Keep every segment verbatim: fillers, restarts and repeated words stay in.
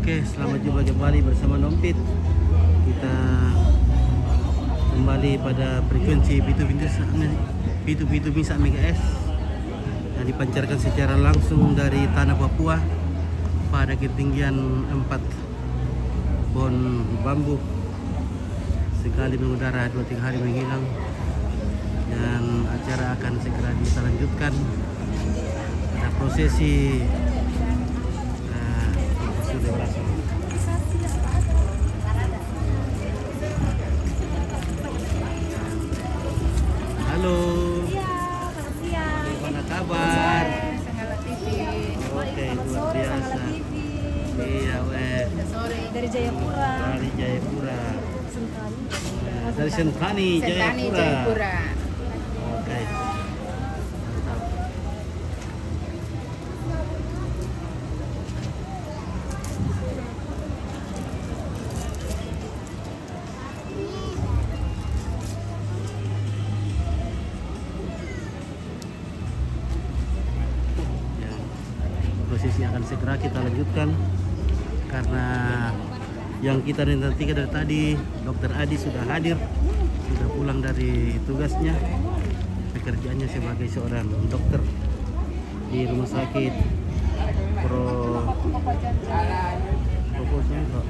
Oke, selamat jumpa kembali bersama Nompit. Kita kembali pada frekuensi pitu pitu sa-, pitu pitu misa megahertz yang dipancarkan secara langsung dari tanah Papua pada ketinggian empat pohon bambu. Sekali mengudara, dua tiga hari menghilang. Dan acara akan segera kita lanjutkan. Ada prosesi, eh, sudah berasa. Halo. Iya, selamat siang. Bagaimana kabar? Sore, Sanggala T V. Oke, luar biasa. Selamat sore, Sanggala T V. Iya, weh. Sore. Dari Jayapura. Dari Jayapura. Sentani. Nah, dari Sentani, Sentani, Jayapura. Jayapura. Oke. Mantap. Ya, prosesi akan segera kita lanjutkan karena yang kita nantikan dari tadi, Dokter Adi sudah hadir, sudah pulang dari tugasnya, pekerjaannya sebagai seorang dokter di rumah sakit Pro Proposal.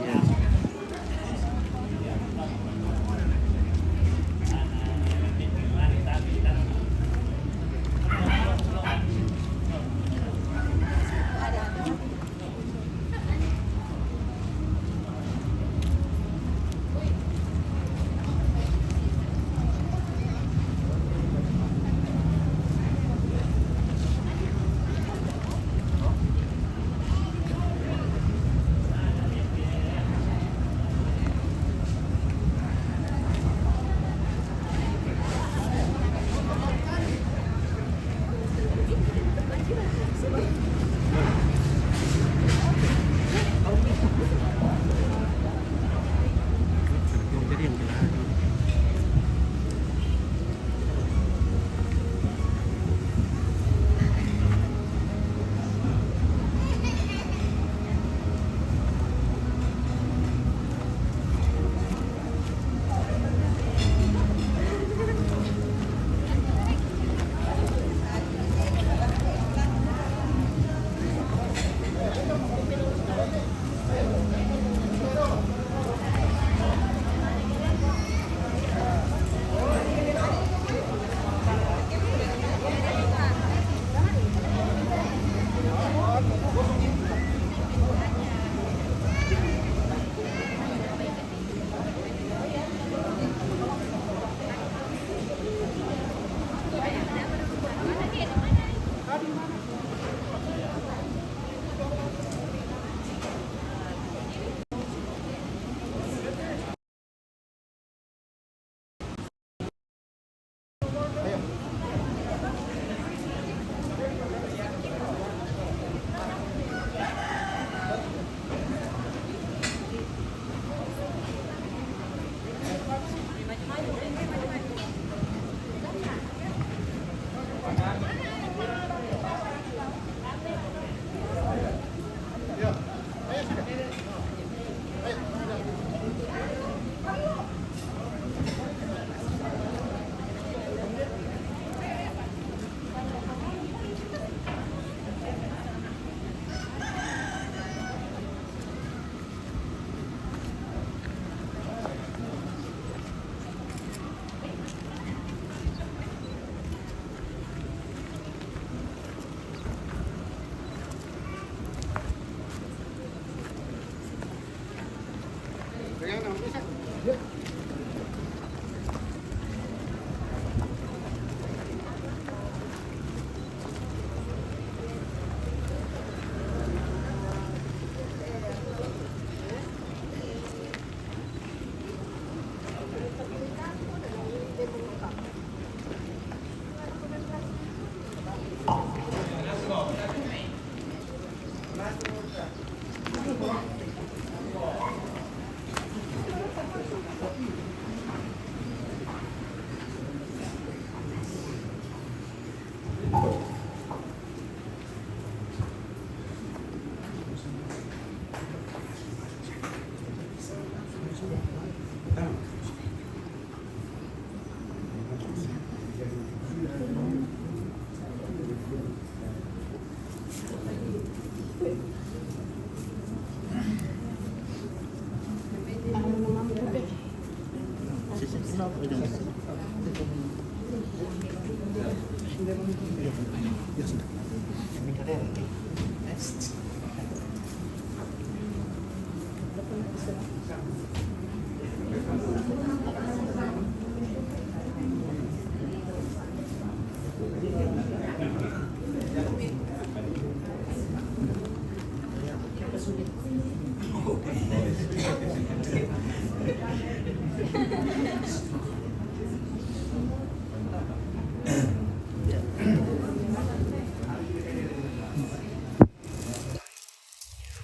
Ya.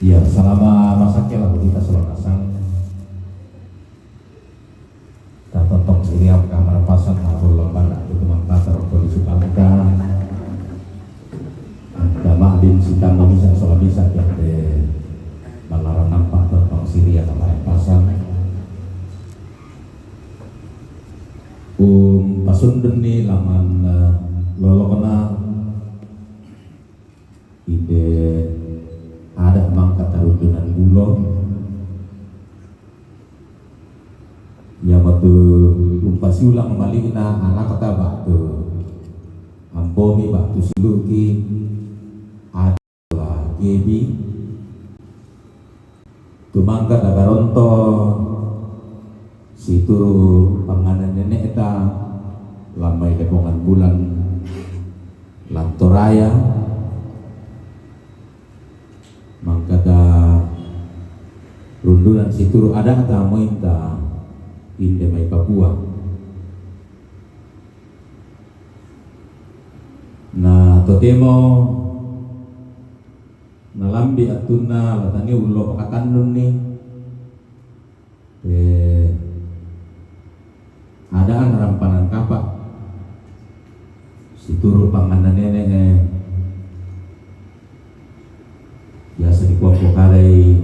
Iya, salama masakela kita sola nasang. Tatontong siriam kamar pasang na bolong bana tu tumang tatar kondisi bangka. Dama din sitang bisa sola bisa kiate malarang nampak tatontong siria kamar pasang. Um pasundun ni laman, eh, lolokona inde ada mangka tarundunan gulo. Ia matu umpasi ulang maligna anakta batu ampomi batu siluki ada gebi tumangka dagaronto situru panganan nenekta lamai depongan bulan lantoraya. Mangkata rundunan situru adata mointa inde mai Papua. Na totemo nalambi attunna latani ullo pakatannunni. Eh, adaan rampanan kapa situru panganna nene, eh, biasa dikuampo kadai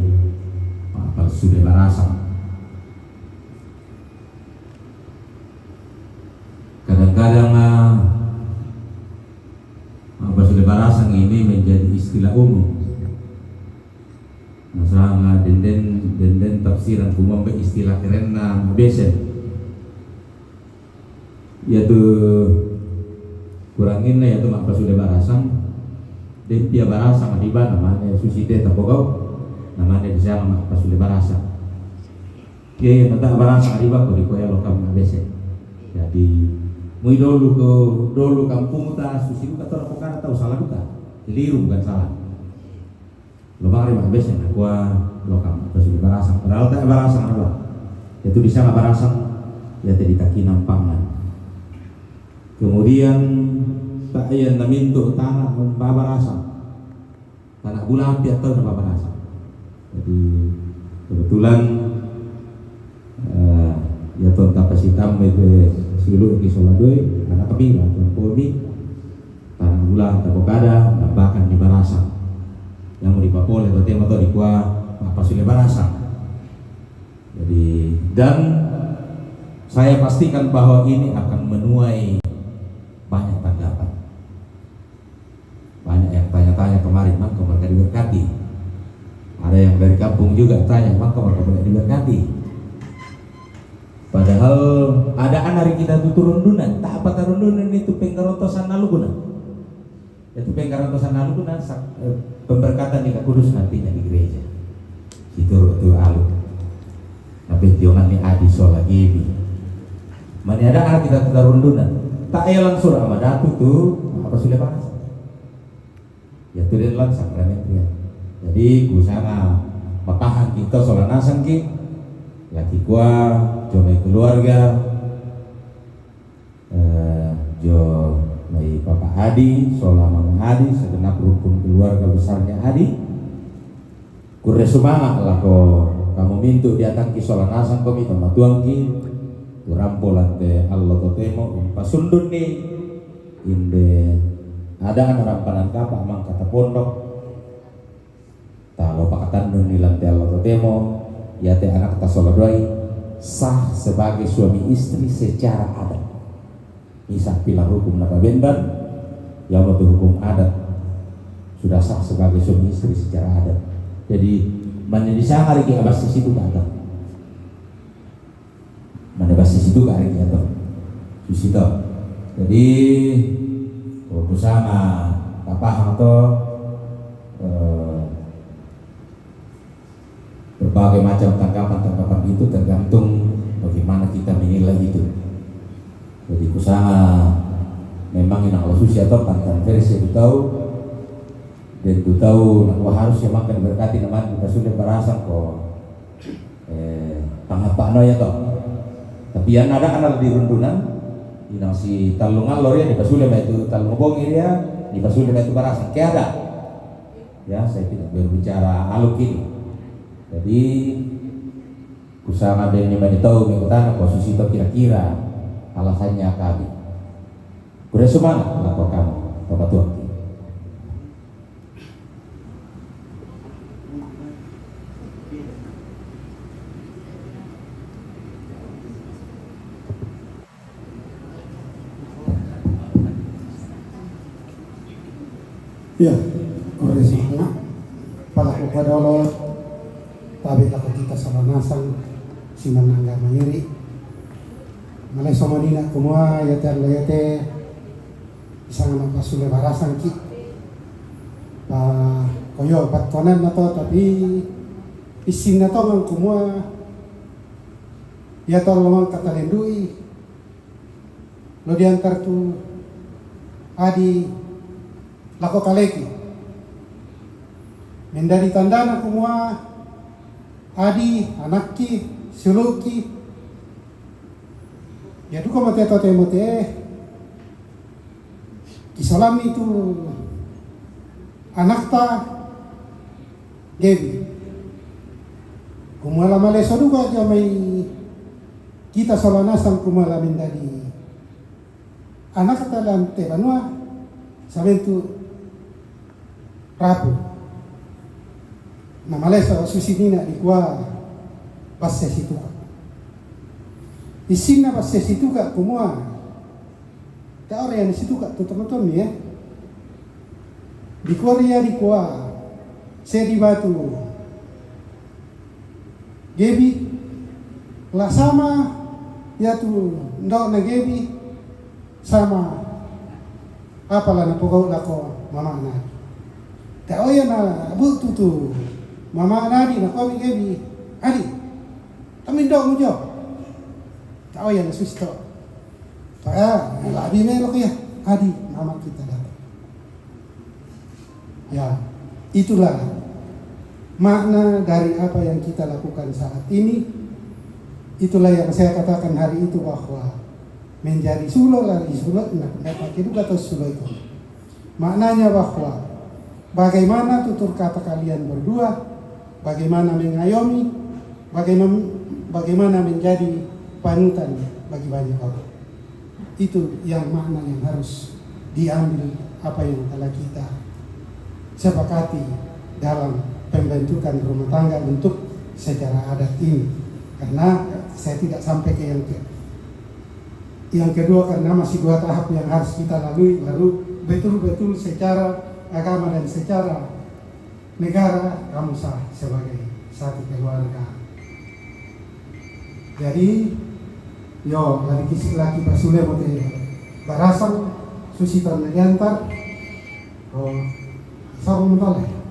ma'palsu de barasang. Kadang-kadang, ah, ma'palsu de barasang ini menjadi istilah umum. Nasanga denden denden tafsiran kumambe istilah kerenna mabesen. Iatu kuranginna iatu ma'pasude barasang, dempia barasang adibana mane susite tapogau, namane disanga ma'pasude barasang. Iya, iya, nata barasang adibako dikoya lokam mabesen. Jadi mui dolu ke dolu kampungta susi buka tolak pokana tau salah buka. Keliru bukan salah. Lomari ma'bese nakua lokam, terus di barasang. Padahal tak barasang apa? Itu bisa nggak barasang? Ya tadi kaki nampangan. Kemudian tak iya namintu tanah barasang. Tanah bulan tiap tahun barasang. Jadi kebetulan Eh, ya tonta pasitam itu silu ki soladoi anak kami lah tuan pomi tanah bulan tapokada nambakan di barasang. Yang mau dipapole to tema to dikua apa sudah barasang. Jadi dan saya pastikan bahwa ini akan menuai banyak tanggapan. Banyak yang tanya-tanya kemarin, mangka mereka diberkati. Ada yang dari kampung juga tanya, mangka mereka banyak diberkati. Padahal ada anak kita itu turun dunan, tak apa turun dunan itu pengkarotosan nalukuna. Itu pengkarotosan nalukuna, eh, pemberkatan di kudus nantinya di gereja. Itu tu alu. Tapi tiongan ni adi sola gibi. Mani ada anak kita tutarundunan. Tak iya langsung ama datu tu apa sudah bahas. Ya tu dia langsung ramen dia. Jadi kusana mapahang kita sola nasang ki. Laki kua cuma keluarga. Eh, jo mai Papa Adi, sola Mama Adi, segenap rukun keluarga besarnya Adi. Kurre sumanga lako kamu mintu diatangki sola nasang komi tomatuangki, kurampo lante allo totemo umpasundunni inde ada anak rampanan kapa mangkata pondok. Talo pakatannunni lante allo totemo, iate anakta sola duai sah sebagai suami istri secara adat. Misal pilar hukum napabendan, yamo tu hukum adat sudah sah sebagai suami istri secara adat. Jadi mane disanga riki abas situ kata. Mane basi situ ka ari kiato. Susito. Jadi, Kusanga tapahang to, eh, berbagai macam tanggapan-tanggapan itu tergantung bagaimana kita menilai itu. Jadi kusanga memang inang lo susi atau pantan versi itu tahu dan itu tahu nah harus yang makan berkati nama kita sudah berasa kok eh, tangapa no ya to. Tapi yang ada anak di rundunan, inang si talung alor ya, di pasule mai tu talung bongi dia, di pasule mai tu barasa ke ada. Ya, saya tidak berbicara aluk ini. Jadi kusanga ben ni mani tahu minggu tanah posisi to kira-kira alasannya kami. Kure semangat lakukan kamu, Bapak Tuan. Ya, kore sanga palaku padolo tabe lako kita sama nasang si manangga mangiri. Male sama nina kumua yate arlo yate isang anak pasule barasang ki. Pa koyo patkonan na to tapi isin na to ngang kumua ya to lomang katalendui lo diantar tu adi lako kaleki. Mendadi tandana kumua adi anakki suluki. Ya duka mate to te mate kisalamni tu anakta Gebi. Kumala maleso duka jamai kita sola nasang kumala mendadi anakta lan te banua samentu rapu. Na maleso susi nina dikua basse situka. Isinna basse situka kumua Taore yang situka tu teman-teman ya. Di Korea di Kua sedi batu Gebi la sama ya tu ndo na Gebi sama apa la na pogau lako mama na. Taoya na butu tu mama na di na komi Gebi adi. Kami ndo mujo. Taoya na susto. Paya labi melo ya adi mama kita datang. Ya, itulah makna dari apa yang kita lakukan saat ini. Itulah yang saya katakan hari itu bahwa menjadi sulo lari sulo na pendapat kedua atau sulo itu. Maknanya bahwa bagaimana tutur kata kalian berdua, bagaimana mengayomi, bagaimana, bagaimana menjadi panutan bagi banyak orang. Itu yang makna yang harus diambil apa yang telah kita sepakati dalam pembentukan rumah tangga untuk secara adat ini. Karena saya tidak sampai ke yang ke yang kedua karena masih dua tahap yang harus kita lalui baru betul-betul secara agama dan secara negara kamu sah sebagai satu keluarga. Jadi yo lagi kisi lagi pasule mote barasang susi tan diantar. Oh, sabu mutale.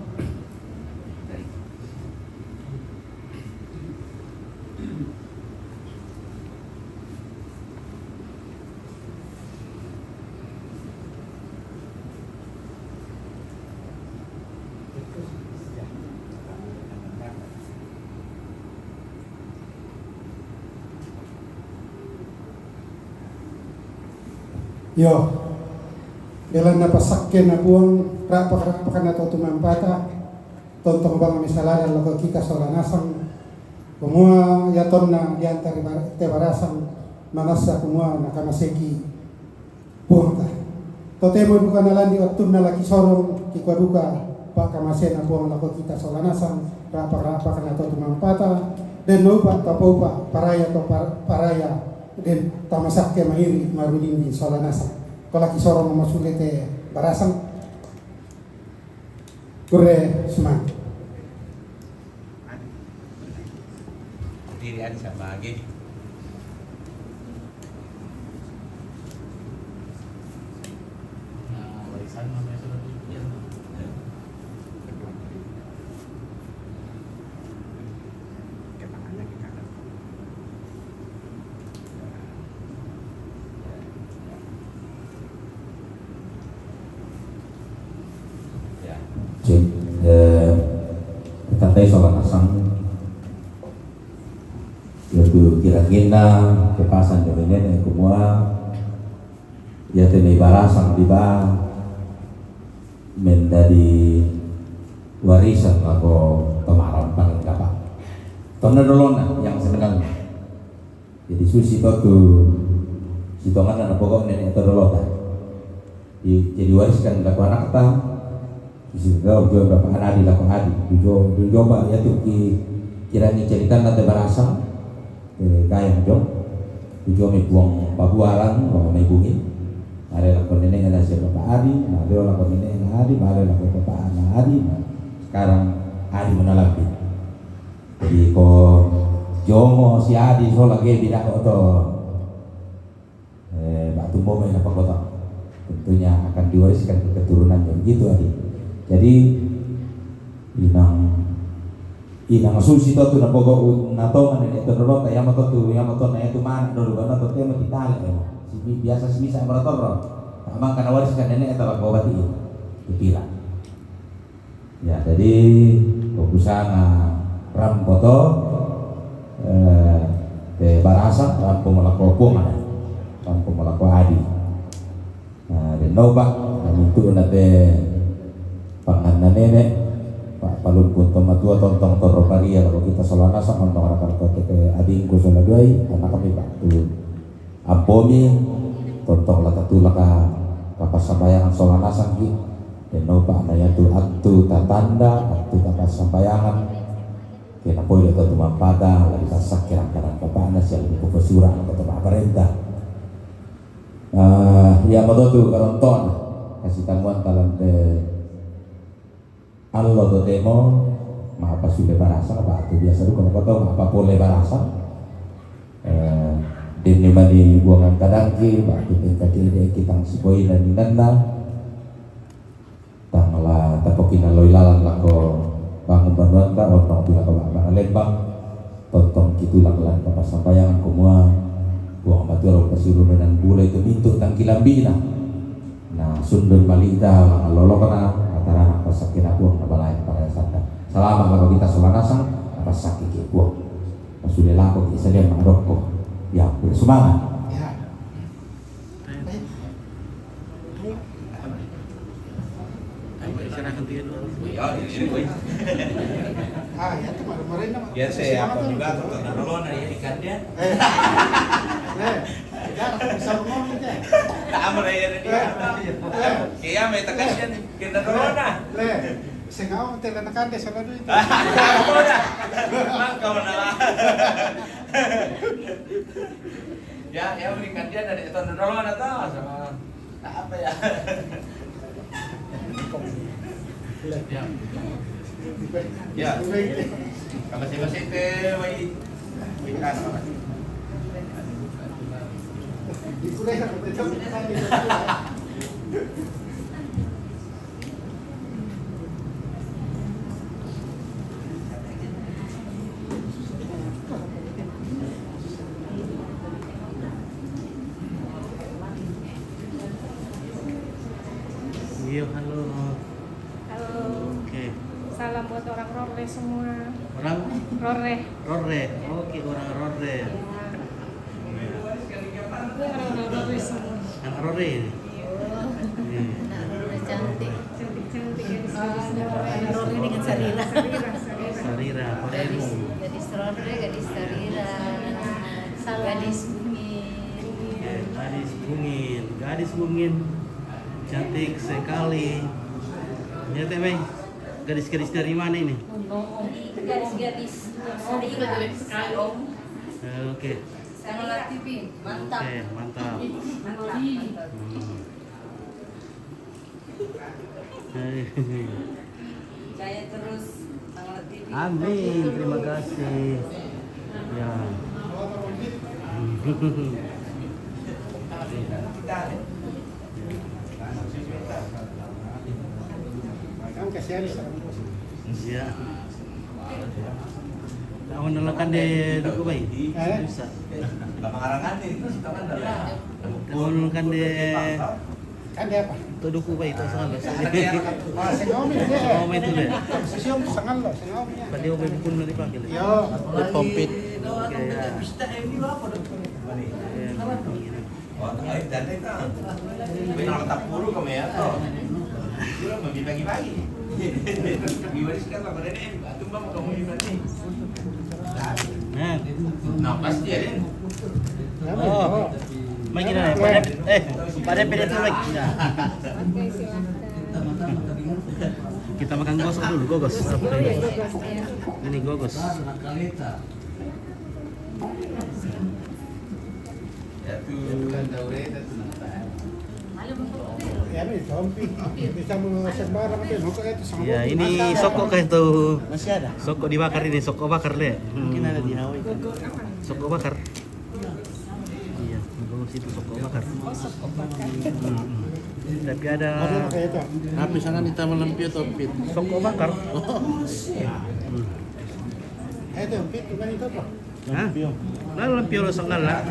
Yo, belanna pasakke na Puang, rapa-rapa kana to tumampata, tontong bang misalada loko kita sola nasang, kumua yatonna diantari te barasang manassa kumua nakamaseki Puangta. Totemo duka nalandi wattunna laki sorong kikua duka pakkamasena Puang lako kita sola nasang rapa-rapa kana to tumampata dan naupa tapaupa paraya to par- paraya dan tamasakke mairi marudindi sola nasang. Ko laki sorong masulete barasang. Kure sumang. Diri ada sama lagi. Cek, eh, katai sola nasang. Yaitu kira-kira kepasan dari nenek kumua, ya, tene barasang di ba mendadi warisan lako pamaran paling kapa. Tona dolona yang sebenarnya. Jadi susi to tu, si tongan na pokok nenek to dolota. Di, jadi wariskan lako anak ta. Isi kau jua berapa anak adi lako adi. Jua, jua coba ya tu ki, kira ni cerita na te barasang. Eh, kaya jo. Jua me buang pabuaran, mau me bungin. Ada lako nenek ada siapa Pak Adi, ada lako nenek ada Adi, ada lako Bapak anak adi. Nah, sekarang adi mana lagi? Jadi ko jomo si adi so lagi bida ko to. Eh, batu bome na pakota. Tentunya akan diwariskan ke keturunannya begitu adi. Jadi inang, inang susi to tu na pogo un na to mana ne to rota ya ma to tu ya ma to na ya tu mana do ba na to tema kita le ya. Si bi-, biasa si bisa marator. Amang kana wariskan nenek eta lako bati. Kepila. Ya, jadi fokusana rampo to, eh, te barasa rampo malako puang ada, rampo malako adi. Nah, dan noba, dan untuk na te pangan na nenek, Pak Palun pun tomatua tontong toro paria, kalau kita sola nasang, tontong rakan kote ke adingku sola duai, karena kami Pak tu. Ampomi, tontong lata tulaka, kapassambayangan sola nasang ki, dan nopa na yatu antu tatanda, antu kapassambayangan, kena poilo to tumampata, lagi tasakkirang kadang kapana, sialu kupasura, kota parenta. Ah, ya matotu karonton, kasih tamuan talam de Allo totemo, mapasule barasa, batu biasa duka makoto, mapapole barasa. Eh, dini mani buangan kadangki, batu tingkat ide kitang sipoina ninanna. Tangla tapokina loi lalan lako bangun banuanta, ondong bila ko baba lembang. Tontong kitulang lan kapassambayangan kumua, Puang Batua ro pasirunan bula itu mintu tangkilambina. Nah, sundun malita lang lolokna, ataranak pasakkina Puang na balain parayasanta. Salama lako kita sola nasang, na pasakki ki Puang. Pasule lako ki salian mangarokko. Ya, sumangat. Ya. Ah, ya, itu marah-marahin nama. Biasa ya, apa juga tuh, karena lo nanya ikannya. Eh. Eh, ya, bisa ngomong aja. Tak apa ya, dia. Eh, iya. Iya, main tekan dia nih. Kita corona. Le, sing ngawang tele nekan deh, sono duit. Udah. Mangkau na. Ya, ya, berikan dia dari itu dulu, ada tahu sama apa ya? Ya. Ya. Kalau saya masih teh, wai. Wai, kan, apa? Iya, halo. Halo. Oke. Salam buat orang Rore semua. Orang? Rore. Rore. Oke, orang Rore. Iya. Iya. Itu orang Rore semua. Anak Rore ini? Iya. Iya. Anak Rore cantik. Cantik-cantik ya, di sini. Anak Rore dengan Sarira. Sarira, Sarira. Sarira, Rore. Gadis, gadis Rore, gadis Sarira. Salam. Gadis Bungin. Oke, gadis Bungin. Gadis Bungin. Cantik sekali. Lihat ya, Mei. Gadis-gadis dari mana ini? Gadis-gadis. Saya juga jelek sekali, Om. Eh, oke. Sama Lat T V, mantap. Oke, mantap. Mantap, mantap. Hmm. Jaya terus, Mang Lat T V. Amin, terima kasih. Ya. Kita, ya. Kita, ya. Kasihan sa. Iya. Ako na lang kande duku bai. Eh? Bisa. Ako na lang kande. Kande apa? Itu duku bai, itu sangal. Wah, sing omi deh. Sing omi itu deh. Sing omi sangal lo, sing omi ya. Tadi omi pun nanti panggil. Yo. Di pompit. Oke, ya. Iya. Oh, tahu, dan itu. Pinakatapuro kami ya, to. Sino, mabibagi-bagi. Iwalis ka pa, pare na yan. Atum ba, magkamuliman eh. Nah. Nah, pasti yan. Oh. May gina na. Pare, eh, pare, pwede ito, Mike. Kita makan gosok dulu, gogos. Apa ini? Ini gogos. Ya, ini tompi. Bisa mo sembarang, tapi mau ke itu sama. Ya, ini soko kah itu? Masih ada? Soko dibakar ini, soko bakar, Le. Hmm. Mungkin ada di Hawaii, kan? Soko bakar. Iya, bagus itu soko bakar. Hmm, hmm. Tapi ada. Tapi sana di Taman Lampio, tompi. Soko bakar. Oh, iya. Hmm. Eh, itu, Pit, bukan itu apa? Hah? Lampio. Lalu lampio lo sangal la.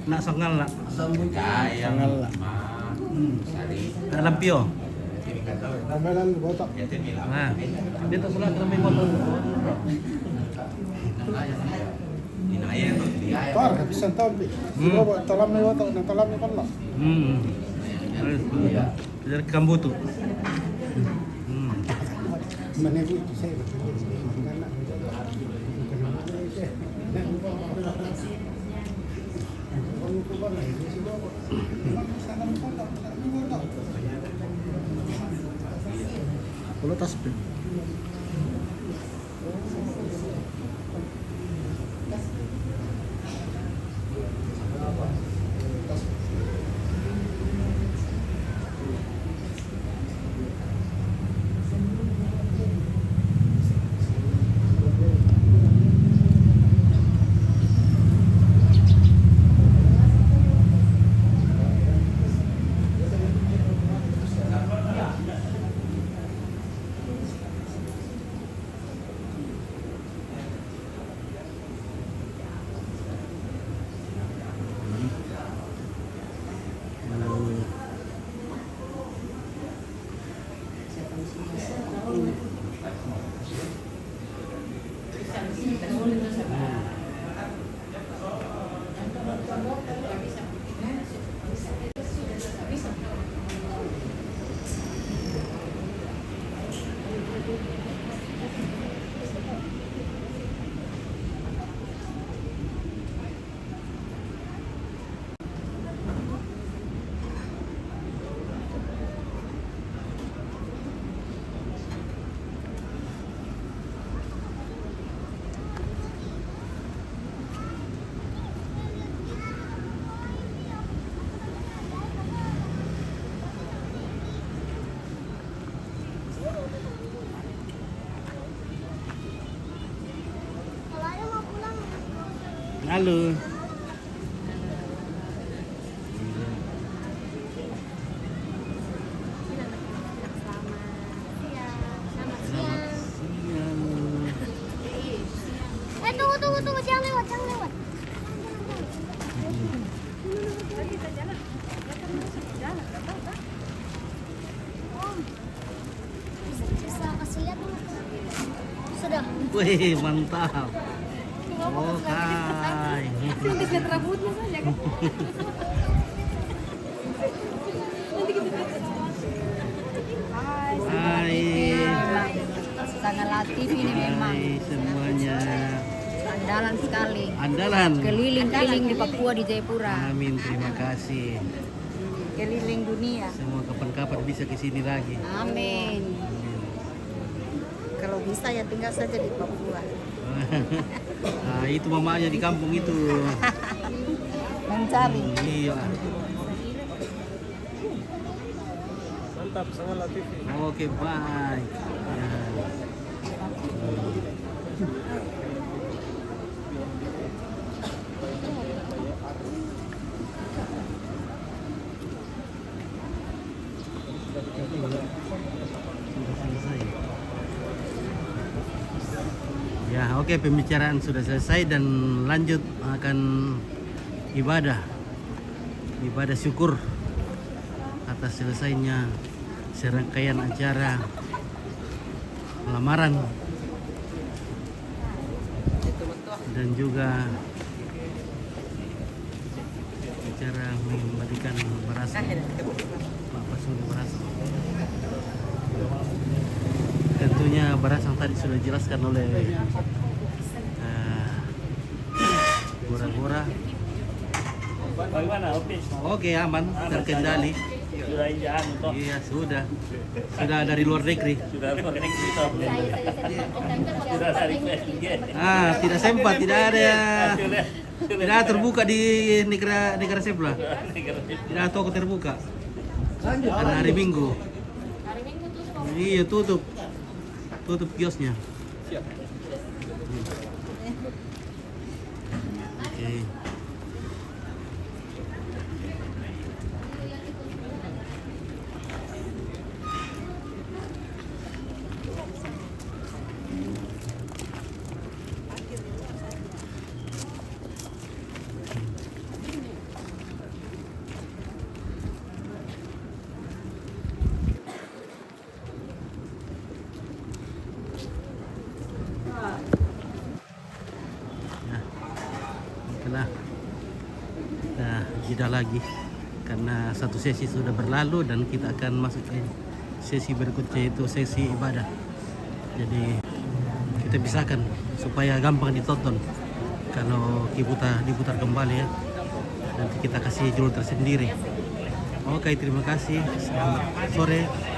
Nak sangal la. Sangal la. Hmm. Lampio. Ramalan botak. Nah, dia tak salah, ramai botak. Tor, bisa tahu, Pit. Hmm. Coba, talam ni botak, nak talam ni kan lah. Hmm. Dari kambutu. Hmm. Mana ni, saya Kalau tas pin. Halo. Selamat siang. Selamat siang. Eh, tunggu, tunggu, tunggu, jangan lewat, jangan lewat. Kita jalan. Kita jalan. Bisa, bisa kasih lihat dulu. Sudah. Wih, mantap. Oke. Nanti lihat rambutnya saja, kan? Nanti kita lihat. Hai, Hai. Sangat latif ini memang. Hai semuanya. Andalan sekali. Andalan. Keliling-keliling di Papua, di Jayapura. Amin, terima kasih. Keliling dunia. Semua kapan-kapan bisa ke sini lagi. Amin. Amin. Kalau bisa ya tinggal saja di Papua. Ah, itu mamanya di kampung itu. Mencari. Hmm, iya. Mantap, sangat latif. Oke, bye. Ya. Ya, oke, pembicaraan sudah selesai dan lanjut akan ibadah. Ibadah syukur atas selesainya serangkaian acara lamaran dan juga acara mengembalikan barasa, Pak Pasuri barasa. Tentunya barasa yang tadi sudah dijelaskan oleh eh, Gora-Gora. Bagaimana, oke? Oke, aman, terkendali. Sudah injak anu toh? Iya, sudah. Sudah dari luar negeri. Sudah luar negeri toh? Sudah dari P N G. Ah, tidak sempat, tidak ada. Sudah. Tidak ada terbuka di negara negara sebelah. Tidak ada toko terbuka. Karena hari Minggu. Iya, tutup. Tutup kiosnya. Oke. Ya, itulah. Kita jeda lagi karena satu sesi sudah berlalu dan kita akan masuk ke sesi berikutnya, yaitu sesi ibadah. Jadi kita pisahkan supaya gampang ditonton kalau diputar diputar kembali, ya. Nanti kita kasih judul tersendiri. Oke, terima kasih. Selamat sore.